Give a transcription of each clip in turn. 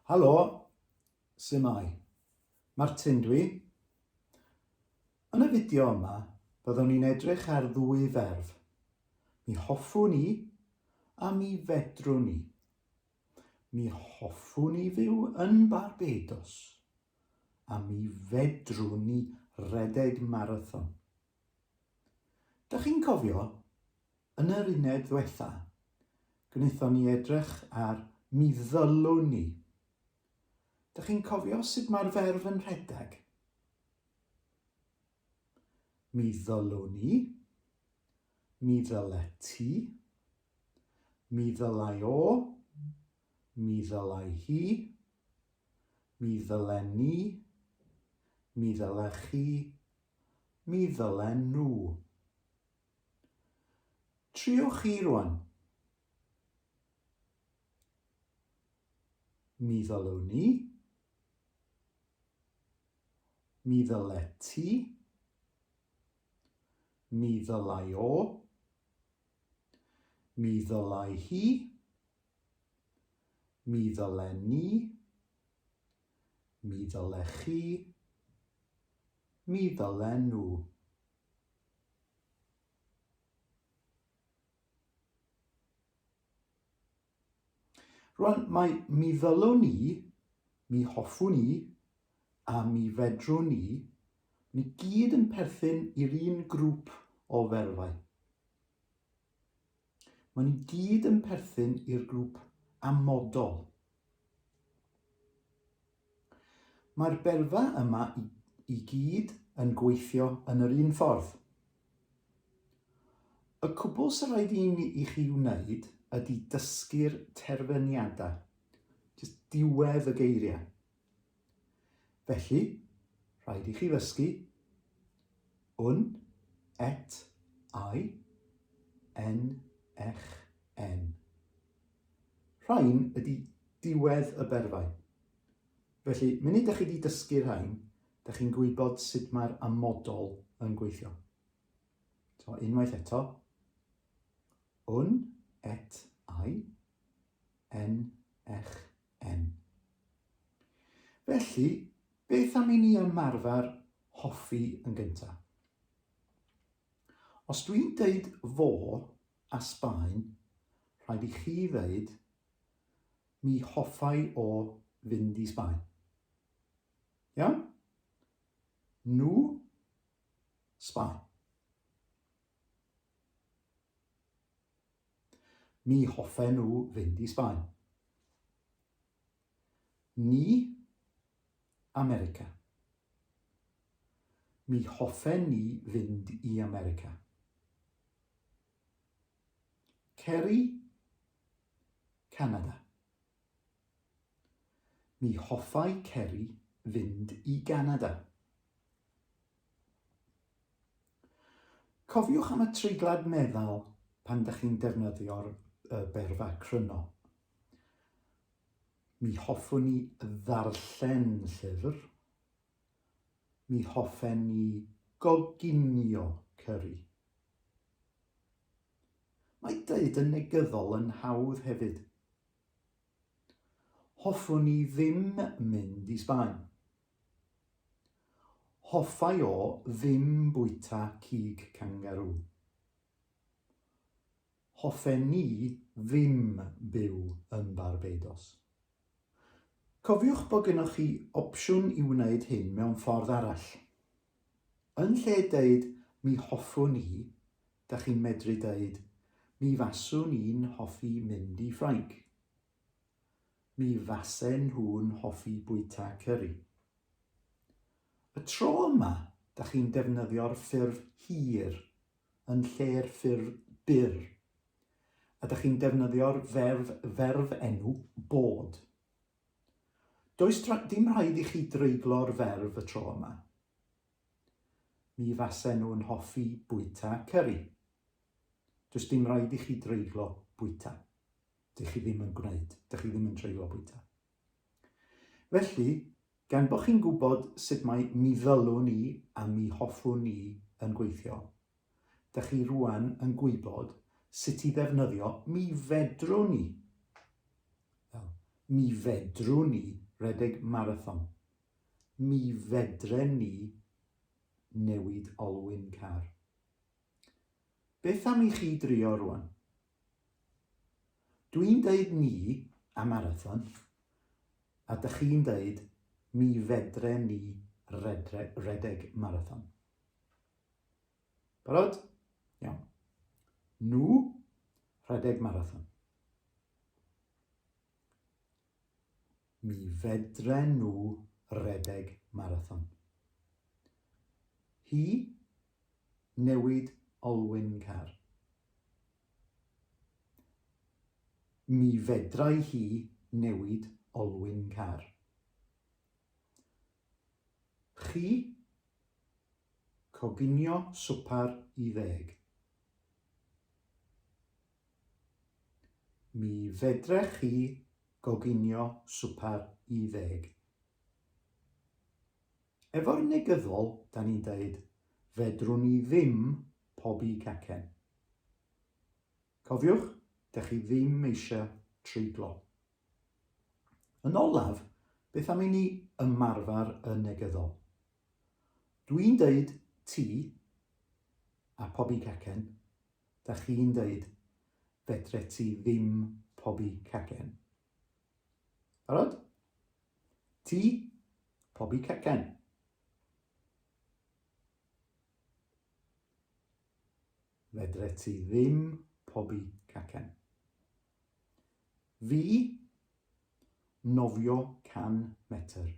Helo, su'mai? Martin dwi. Yn y fideo yma, byddwn ni'n edrych ar ddwy ferf. Mi hoffwn i a mi fedrwn i. Mi hoffwn i fyw yn Barbados a mi fedrwn i redeg marathon. Dych chi'n cofio Yn yr uned ddwetha, gwnaethon ni edrych ar mi ddylwn ni. Dych chi'n cofio sut mae'r ferf yn rhedeg? Mi ddylwn i, mi ddylet ti, mi ddylai o, mi ddylai hi, mi ddylen ni, mi ddylech chi, mi ddylen nhw. Triwch chi rwan. Mi ddylwn i. Mi ddylet ti. Mi ddylai o. Mi ddylai hi. Mi ddylen ni. Mi ddylech chi. Mi ddylen nhw. Rwan, mae mi ddylwn i, mi hoffwn i, a mi fedrwn i, ni gyd yn perthyn i'r un grŵp o ferfau. Mae ni gyd yn perthyn i'r grŵp amodol. Mae'r berfa yma i, i gyd yn gweithio yn yr un ffordd. Y cwbl sy'n rhaid i, ni, i chi wneud ydy dysgu'r terfyniadau, jyst diwedd y geiriau. Felly, rhaid i chi ddysgu un, et, i, en, ech, en. Rhain ydy diwedd y berfau. Felly, munud da chi wedi dysgu rhain, da chi'n gwybod sut mae'r amodol yn gweithio. So, unwaith eto, un, et, i, en, ech, en. Felly, beth am i ni ymarfer hoffi yn gyntaf? Os dwi'n deud fo a Sbaen, rhaid i chi ddeud, mi hoffai o fynd i Sbaen. Iawn? Nhw, Sbaen. Mi hoffen nhw fynd i Sbaen. Ni, America. Mi hoffen ni fynd i America. Ceri, Canada. Mi hoffai Ceri fynd i Ganada. Cofiwch am y treiglad meddal pan dych chi'n defnyddio'r berfa cryno. Mi hoffwn i ddarllen llyfr. Mi hoffen ni goginio cyri. Mae deud yn negyddol yn hawdd hefyd. Hoffwn i ddim mynd i Sbaen. Hoffai o ddim bwyta cig cangarŵ. Hoffen ni ddim byw yn Barbados. Cofiwch bod gennoch chi opsiwn i wneud hyn mewn ffordd arall. Yn lle deud mi hoffwn i, dach chi'n medru deud mi faswn i'n hoffi mynd i Ffrainc. Mi fasen nhw'n hoffi bwyta cyri. Y tro yma, dach chi'n defnyddio'r ffurf hir yn lle'r ffurf byr. A dych chi'n defnyddio'r ferf ferf enw bod. Does dim rhaid i chi dreiglo'r ferf y tro yma. Mi fasen nhw'n hoffi bwyta cyri. Does dim rhaid i chi dreiglo bwyta. Dych chi ddim yn gwneud. Dych chi ddim yn treiglo bwyta. Felly, gan bod chi'n gwybod sut mae mi ddylwn i a mi hoffwn i yn gweithio, dych chi rwan yn gwybod sut i ddefnyddio mi fedrwn i. Fel, Mi fedrwn ni redeg marathon. Mi fedren ni newid olwyn car. Beth am i chi drio rwan? Dwi'n deud ni a marathon, a dych chi'n deud mi fedre ni redre, redeg marathon. Barod? Iawn. Nhw, rhedeg marathon. Mi fedren nhw redeg marathon. Hi, newid olwyn car. Mi fedrai hi newid olwyn car. Chi, coginio swpar i ddeg. Mi fedrech chi goginio swpar i ddeg. Efo'r negyddol, da ni'n deud, fedrwn ni ddim pobi cacen. Cofiwch, dych chi ddim eisiau treiglo. Yn olaf, beth am i ni ymarfer y negyddol? Dwi'n deud ti a pobi cacen, Da chi'n deud, fedre ti ddim pobi cacen. Barod? Ti, pobi cacen. Fedre ti ddim pobi cacen. Fi, nofio can metr.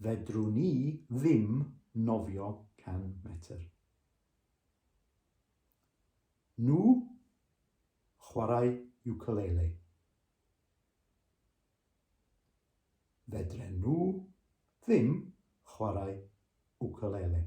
Fedrwn i ddim nofio can metr. Nhw, chwarae ukulele. Fedren nhw ddim chwarae ukulele.